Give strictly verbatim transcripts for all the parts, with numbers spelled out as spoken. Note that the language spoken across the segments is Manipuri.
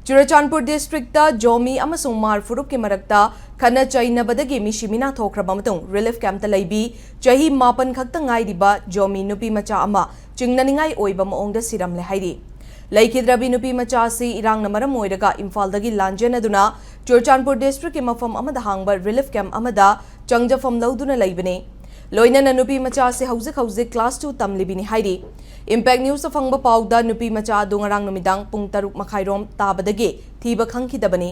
ꯆꯨꯔꯆꯥꯟꯄꯨꯔ ꯗꯤꯁꯇ꯭ꯔꯤꯛꯇ ꯖꯣꯃꯤ ꯑꯃꯁꯨꯡ ꯃꯥꯔ ꯐꯨꯔꯨꯞꯀꯤ ꯃꯔꯛꯇ ꯈꯠꯅ ꯆꯩꯅꯕꯗꯒꯤ ꯃꯤꯁꯤ ꯃꯤꯅꯥ ꯊꯣꯛꯈ꯭ꯔꯕ ꯃꯇꯨꯡ ꯔꯤꯂꯤꯐ ꯀꯦꯝꯞꯇ ꯂꯩꯕꯤ ꯆꯍꯤ ꯃꯥꯄꯟ ꯈꯛꯇ ꯉꯥꯏꯔꯤꯕ ꯖꯣꯃꯤ ꯅꯨꯄꯤ ꯃꯆꯥ ꯑꯃ ꯆꯤꯡꯅꯅꯤꯡꯉꯥꯏ ꯑꯣꯏꯕ ꯃꯑꯣꯡꯗ ꯁꯤꯔꯝꯂꯦ ꯍꯥꯏꯔꯤ꯫ ꯂꯩꯈꯤꯗ꯭ꯔꯕꯤ ꯅꯨꯄꯤ ꯃꯆꯥ ꯑꯁꯤ ꯏꯔꯥꯡꯅ ꯃꯔꯝ ꯑꯣꯏꯔꯒ ꯏꯝꯐꯥꯜꯗꯒꯤ ꯂꯥꯟꯖꯦꯟꯅꯗꯨꯅ ꯆꯨꯔꯆꯥꯟꯄꯨꯔ ꯗꯤꯁꯇ꯭ꯔꯤꯛꯀꯤ ꯃꯐꯝ ꯑꯃꯗ ꯍꯥꯡꯕ ꯔꯤꯂꯤꯐ ꯀꯦꯝꯞ ꯑꯃꯗ ꯆꯪꯖꯐꯝ ꯂꯧꯗꯨꯅ ꯂꯩꯕꯅꯤ꯫ ꯂꯣꯏꯅꯅ ꯅꯨꯄꯤ ꯃꯆꯥ ꯑꯁꯤ ꯍꯧꯖꯤꯛ ꯍꯧꯖꯤꯛ class two ꯇꯝꯂꯤꯕꯤꯅꯤ ꯍꯥꯏꯔꯤ꯫ ꯏꯝꯄꯦꯛ ꯅ꯭ꯌꯨꯁꯇ ꯐꯪꯕ ꯄꯥꯎꯗ ꯅꯨꯄꯤ ꯃꯆꯥ ꯑꯗꯨ ꯉꯔꯥꯡ ꯅꯨꯃꯤꯗꯥꯡ ꯄꯨꯡ ꯇꯔꯨꯛ ꯃꯈꯥꯏꯔꯣꯝ ꯇꯥꯕꯗꯒꯤ ꯊꯤꯕ ꯈꯪꯈꯤꯗꯕꯅꯤ꯫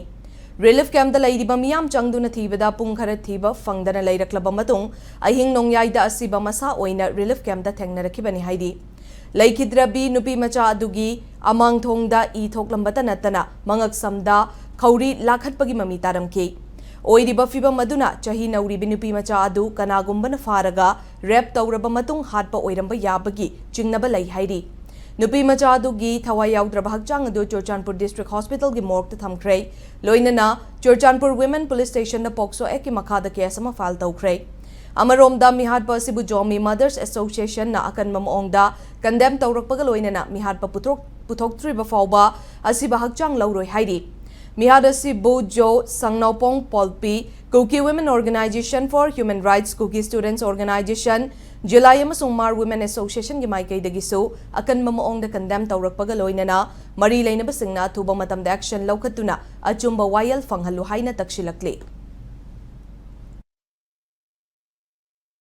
ꯔꯤꯂꯤꯐ ꯀꯦꯝꯞꯇ ꯂꯩꯔꯤꯕ ꯃꯤꯌꯥꯝ ꯆꯪꯗꯨꯅ ꯊꯤꯕꯗ ꯄꯨꯡ ꯈꯔ ꯊꯤꯕ ꯐꯪꯗꯅ ꯂꯩꯔꯛꯂꯕ ꯃꯇꯨꯡ ꯑꯍꯤꯡ ꯅꯣꯡꯌꯥꯏꯗ ꯑꯁꯤꯕ ꯃꯁꯥ ꯑꯣꯏꯅ ꯔꯤꯂꯤꯐ ꯀꯦꯝꯞꯇ ꯊꯦꯡꯅꯔꯛꯈꯤꯕꯅꯤ ꯍꯥꯏꯔꯤ꯫ ꯂꯩꯈꯤꯗ꯭ꯔꯕꯤ ꯅꯨꯄꯤ ꯃꯆꯥ ꯑꯗꯨꯒꯤ ꯑꯃꯥꯡꯊꯣꯡꯗ ꯏ ꯊꯣꯛꯂꯝꯕꯇ ꯅꯠꯇꯅ ꯃꯉꯛꯁꯝꯗ ꯈꯧꯔꯤ ꯂꯥꯈꯠꯄꯒꯤ ꯃꯃꯤ ꯇꯥꯔꯝꯈꯤ꯫ ꯑꯣꯏꯔꯤꯕ ꯐꯤꯕꯝ ꯑꯗꯨꯅ ꯆꯍꯤ ꯅꯧꯔꯤꯕꯤ ꯅꯨꯄꯤ ꯃꯆꯥ ꯑꯗꯨ ꯀꯅꯥꯒꯨꯝꯕꯅ ꯐꯥꯔꯒ ꯔꯦꯞ ꯇꯧꯔꯕ ꯃꯇꯨꯡ ꯍꯥꯠꯄ ꯑꯣꯏꯔꯝꯕ ꯌꯥꯕꯒꯤ ꯆꯤꯡꯅꯕ ꯂꯩ ꯍꯥꯏꯔꯤ꯫ ꯅꯨꯄꯤ ꯃꯆꯥ ꯑꯗꯨꯒꯤ ꯊꯋꯥꯏ ꯌꯥꯎꯗ꯭ꯔꯕ ꯍꯛꯆꯥꯡ ꯑꯗꯨ ꯆꯨꯔꯆꯥꯟꯄꯨꯔ ꯗꯤꯁꯇ꯭ꯔꯤꯛ ꯍꯣꯁꯄꯤꯇꯥꯜꯒꯤ ꯃꯣꯔꯒꯇ ꯊꯝꯈ꯭ꯔꯦ꯫ ꯂꯣꯏꯅꯅ ꯆꯨꯔꯆꯥꯟꯄꯨꯔ ꯋꯤꯃꯦꯟ ꯄꯨꯂꯤꯁ ꯁ꯭ꯇꯦꯁꯟꯗ ꯄꯣꯛꯁꯣ ꯑꯦꯛꯀꯤ ꯃꯈꯥꯗ ꯀꯦꯁ ꯑꯃ ꯐꯥꯏꯜ ꯇꯧꯈ꯭ꯔꯦ꯫ ꯑꯃꯔꯣꯝꯗ ꯃꯤꯍꯥꯠꯄ ꯑꯁꯤꯕꯨ ꯖꯣꯃꯤ ꯃꯗꯔꯁ ꯑꯦꯁꯣꯁꯤꯌꯦꯁꯟꯅ ꯑꯀꯟꯕ ꯃꯑꯣꯡꯗ ꯀꯟꯗꯦꯝ ꯇꯧꯔꯛꯄꯒ ꯂꯣꯏꯅꯅ ꯃꯤꯍꯥꯠꯄ ꯄꯨꯊꯣꯛ-, ꯄꯨꯊꯣꯛꯇ꯭ꯔꯤꯕ ꯐꯥꯎꯕ ꯑꯁꯤꯕ ꯍꯛꯆꯥꯡ ꯂꯧꯔꯣꯏ ꯍꯥꯏꯔꯤ꯫ ꯃꯤꯍꯥꯠ ꯑꯁꯤꯕꯨ ꯖꯣ ꯁꯪꯅꯥꯎꯄꯣꯡ ꯄꯣꯜꯄꯤ, Kuki Women Organization for Human Rights, Kuki Students Organization, ꯖꯤꯂꯥꯏ ꯑꯃꯁꯨꯡ ꯃꯥꯔ ꯋꯤꯃꯦꯟ ꯑꯦꯁꯣꯁꯤꯌꯦꯁꯟꯒꯤ ꯃꯥꯏꯀꯩꯗꯒꯤꯁꯨ ꯑꯀꯟꯕ ꯃꯑꯣꯡꯗ ꯀꯟꯗꯦꯝ ꯇꯧꯔꯛꯄꯒ ꯂꯣꯏꯅꯅ ꯃꯔꯤ ꯂꯩꯅꯕꯁꯤꯡꯅ ꯑꯊꯨꯕ ꯃꯇꯝꯗ ꯑꯦꯛꯁꯟ ꯂꯧꯈꯠꯇꯨꯅ ꯑꯆꯨꯝꯕ ꯋꯥꯌꯦꯜ ꯐꯪꯍꯜꯂꯨ ꯍꯥꯏꯅ ꯇꯛꯁꯤꯜꯂꯛꯂꯤ꯫